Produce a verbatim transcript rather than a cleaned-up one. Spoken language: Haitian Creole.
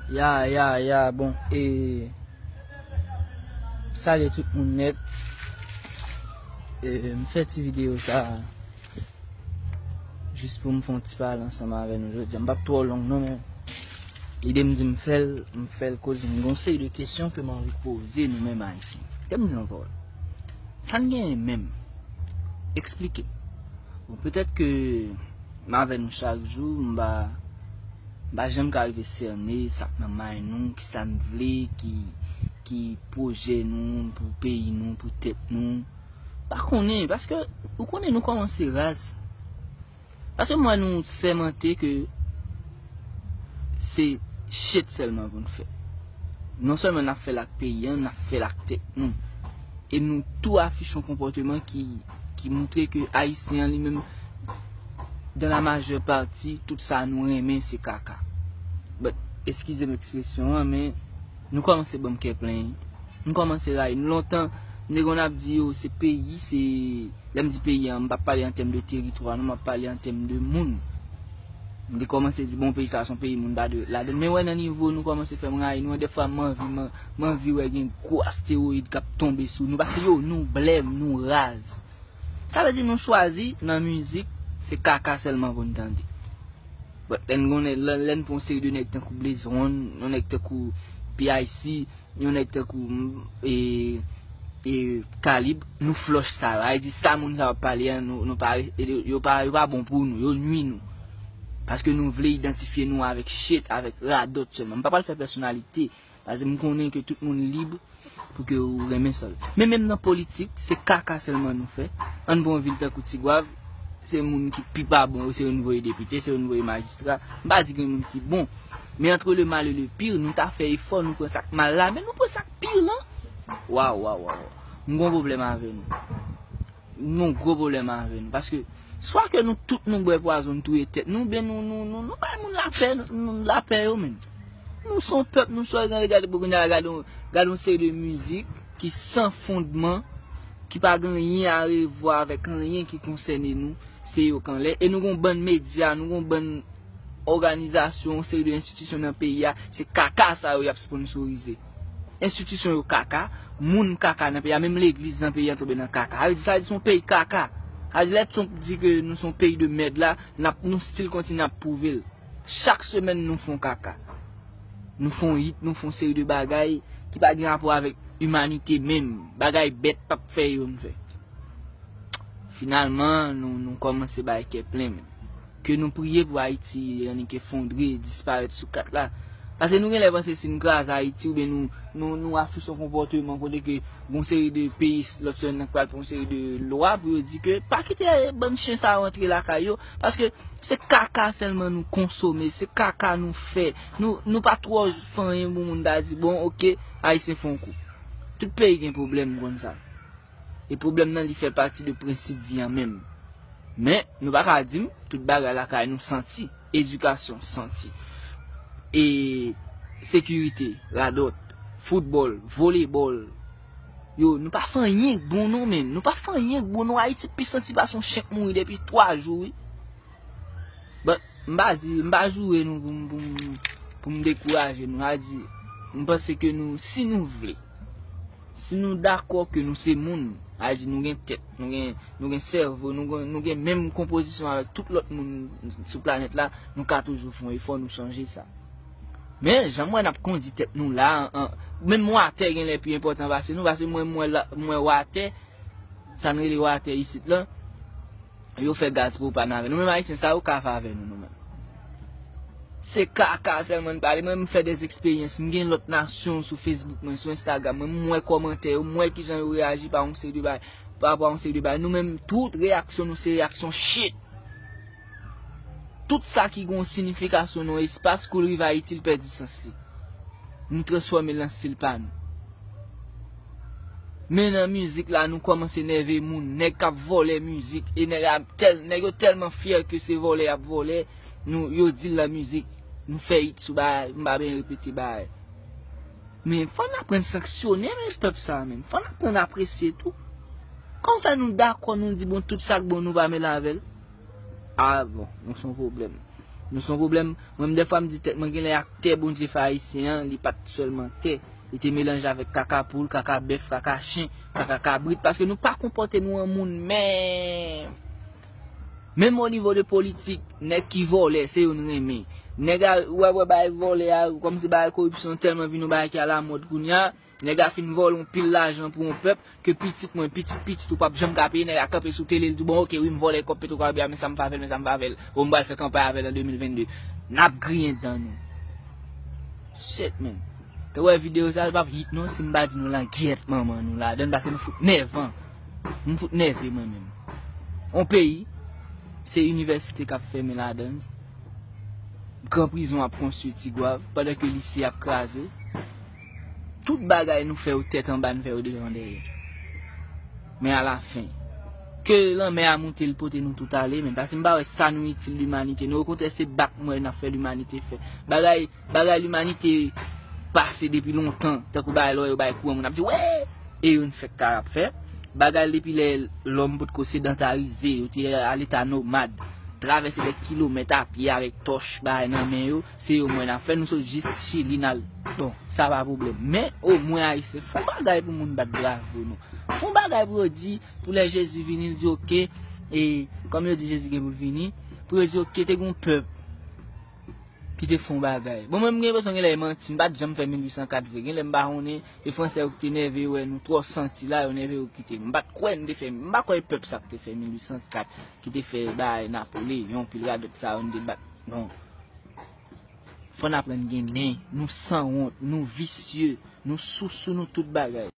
Ya, ya, ya, bon, e, salye tout moun nèt. E, m fè ti videyo sa jis pou m fè yon ti pale ansanm avè nou jodi a. M p ap twò long non, men lide m di m fè l, m fè l koz m gon seri de kesyon ke m anvi poze nou menm Ayisyen. Kè m di nou pawòl. Sa n genyen menm? Eksplike m. Bon, petèt ke m avè nou chak jou, m pa, m pa janm ka rive sène sa k nan may nou, ki sa n vle, ki, ki pwojè nou pou peyi nou, pou tèt nou. Pa konnen, paske ou konnen nou kòmanse raz. Paske m wè nou sèmante ke se shit sèlman pou n fè. Non sèlman n ap fè l ak peyi a, n ap fè l ak tèt nou. E nou tou afiche yon konpòteman ki, ki montre ke Ayisyen an li menm, dans la majeure partie, tout sa nou renmen se kaka. But, eskize m ekspresyon an, men nou kòmanse ban m kè plen. Nou kòmanse rayi nou. Lontan, m te konn ap di yo, se peyi, se, lè m di peyi a, m p ap pale an tèm de teritwa, non, m ap pale an tèm de moun. M te kòmanse di, bon, peyi sa, se yon peyi moun pa dwe ret ladan l. Men wè nan nivo nou kòmanse fè m rayi nou an, dèfwa m anvi, m, m anvi wè gen gwo astewoyid k ap tonbe sou nou, paske yo, nou blèm, nou raz. Sa vle di nou chwazi nan mizik, se kaka sèlman pou n tande. But lè n gon, lè, lè n pran yon seri de nèg tankou Blaze One, yon nèg tankou P I C, yon nèg tankou, mm, e, e, Kalib, nou flòch sa yo. Sa vle di sa moun sa yo ap pale a, nou, nou pa, e, yo pa, yo pa bon pou nou, yo nwi nou. Paske nou vle idantifye nou avèk shit, avèk radòt sèlman. M pa pral fè pèsonalite, paske m konnen ke tout moun lib pou ke ou renmen sa w. Men menm nan politik, se kaka sèlman nou fè. Ann pran yon vil tankou Tigwav, se moun ki pi pa bon yo, se yo n voye depite, se yo n voye majistra. M pa di gen moun ki bon. Men entre le mal et le pire, nou ta fè efò, nou pran sa k mal la, men nou pran sa k pi lan. Waw, waw, waw, waw. M gon pwoblèm avè nou. M gon gwo pwoblèm avè nou. Paske, swa ke nou tout nou bwè pwazon, nou touye tèt nou, oubyen nou, nou, nou, nou bay moun lapè, nou, nou lapè yo menm. Nou se yon pèp, nou sòt nan gade pou kounye a, gade yon, gade yon seri de mizik ki san fondman, ki pa gen anyen a revwa avèk anyen ki konsène nou, se yo k anlè. E nou gon bann medya, nou gon bann òganizasyon, yon seri de enstitisyon nan peyi a, se kaka sa yo y ap sponsorize. Enstitisyon yo kaka, moun kaka nan peyi a, menm legliz nan peyi a tonbe nan kaka. Sa vle di, sa vle di se yon peyi kaka. Sa vle di lè Trump di ke nou se yon peyi de mèd la, n ap, nou still kontinye ap pwouve l. Chak semèn nou fè yon kaka. Nou fè yon hit, nou fè yon seri de bagay ki pa gen rapò avèk imanite menm. Bagay bèt p ap fè yo n fè. Finalman, nou, nou kòmanse bay kè plen menm. Ke nou priye pou Ayiti annik efondre, disparèt sou kat la. Paske nou genlè panse si n kraze Ayiti oubyen nou, nou, nou afiche yon konpòteman kote ke gon seri de peyi lòt sèl nan pral pran yon seri de lwa pou yo di ke pa kite bann chen sa yo antre lakay yo, paske se kaka sèlman nou konsome, se kaka nou fè. Nou, nou pa twò fè anyen pou moun ta di, bon, oke, Ayisyen fè yon kou. Tout peyi gen pwoblèm, m konn sa. E pwoblèm nan, li fè pati de prensip vi an menm. Men, nou pa ka di m, tout bagay lakay nou santi. Edikasyon santi. E sekirite, radòt, foutbòl, volebòl. Yo, nou pa fè anyen k bon non, menm. Nou pa fè anyen k bon non. Ayiti pi santi pase yon chen k mouri depi twa jou, wi. But, m pa di, m pa joure nou pou m, pou m, pou m dekouraje nou. A di, m panse ke nou, si nou vle, si nou dakò ke nou se moun, a di nou gen tèt, nou gen, nou gen sèvo, nou gen, nou gen menm konpozisyon avèk tout lòt moun sou planèt la, nou ka toujou fè yon efò, nou chanje sa. Men, jan m wè n ap kondi tèt nou la, an, an, menm watè genlè pi enpòtan pase nou, paske mwen, mwen la, mwen watè, sa n rele watè isit lan, yo fè gaz pwopàn avè nou. Nou menm Ayisyen sa yo ka fè avè nou, nou menm. Se kaka sèlman n pale. Mwen, m fè dè eksperyans. M gen lòt nasyon sou Facebook mwen, sou Instagram mwen. M wè kòmantè yo, m wè kijan yo reyaji pa yon seri de bagay, pa rapò a yon seri de bagay. Nou menm, tout reyaksyon nou se reyaksyon shit. Tout sa ki gen yon siyifikasyon nan yon espas, kou l rive Ayiti, l pèdi sans li. Nou transfòme l an stil pa nou. Men nan mizik la, nou kòmanse nève moun. Nèg k ap vòlè mizik, e nèg a tèl, nèg yo tèlman fyè ke se vòlè y ap vòlè, nou, yo di l nan mizik, nou fè hit sou bagay, m pa byen repete bagay. Men fò n aprann sanksyone, men pèp sa menm. Fò n aprann apresye tou. Kòman fè nou dakò, nou di, bon, tout sa k bon, nou pa mele avè l? A bon, nou se yon pwoblèm. Nou se yon pwoblèm. Mwen menm, dèfwa, m di tèt mwen, genlè ak tè Bondye fè Ayisyen an, li pa t sèlman tè. Li te melanje avèk kaka poul, kaka bèf, kaka chen, kaka kabrit, paske nou pa konpòte nou an moun menm. Menm o nivo de politik, nèg ki vòlè, se yo n renmen. Nèg a, ou wè, wè bagay vòlè a, kòmsi bagay koripsyon tèlman vin yon bagay ki alamòd kounye a, nèg la fin vòlè yon pil lajan pou yon pèp, ke pitit mwen, pitit pitit ou p ap janm ka peye, nèg la kanpe sou tele, l di, bon, oke, wi, m vòlè kòb Petwokaribe a, men sa m fè avè l, men sa m fè avè l. Bon, m pral fè kanpay avè l an de mil vennde. N ap griyen dan nou. Shit, man. Te wè videyo sa, l p ap hit non, si m pa di nou langyèt manman nou ladann, paske m fout nèvan. M fout nève mwen menm. On peyi, se inivèsite k ap fèmen ladann, gran prizon ap konstwi Tigwav, pandan ke lise ap kraze. Tout bagay nou fè yo tèt anba, nou fè yo devan dèyè. Men alafen, ke lanmè a moute, l pote nou tout ale, men paske m pa wè sa nou itil limanite. Nou, okontrè, se bak m wè n ap fè limanite fè. Bagay, bagay limanite pase depi lontan, tankou bagay lè yo bay kouran, moun ap di, wè! E yo n fèk ka ap fè. Bagay depi lè lòm potko sedantarize, yo te a leta nomad, travèse dè kilomèt a pye avèk tòch, bagay nan men yo, se yo m wè n ap fè. Nou sot jis Chili, n al, bon, sa pa pwoblèm. Men, omwen Ayisyen, fè yon bagay pou moun bat bravo nou. Fè yon bagay pou yo di, pou lè Jezi vini, l di, oke, e, kòm yo di Jezi gen pou l vini, pou yo di, oke, te gen yon pèp ki te fè yon bagay. Bon, mwen, m gen enpresyon genlè e manti, m pa t janm fè mil uit san kat vre. Genlè m pa konnen, e fransè yo ki te nève yo, wè nou twò santi la, yo nève yo kite m. M pa t kwè n te fè, m pa kwè e pèp sa ki te fè mil uit san kat, ki te fè bagay Napoleyon, pil radòt sa yo n te bat. Non. Fò n aprann gen nen, nou sanwont, nou visye, nou sousou, nou tout bagay.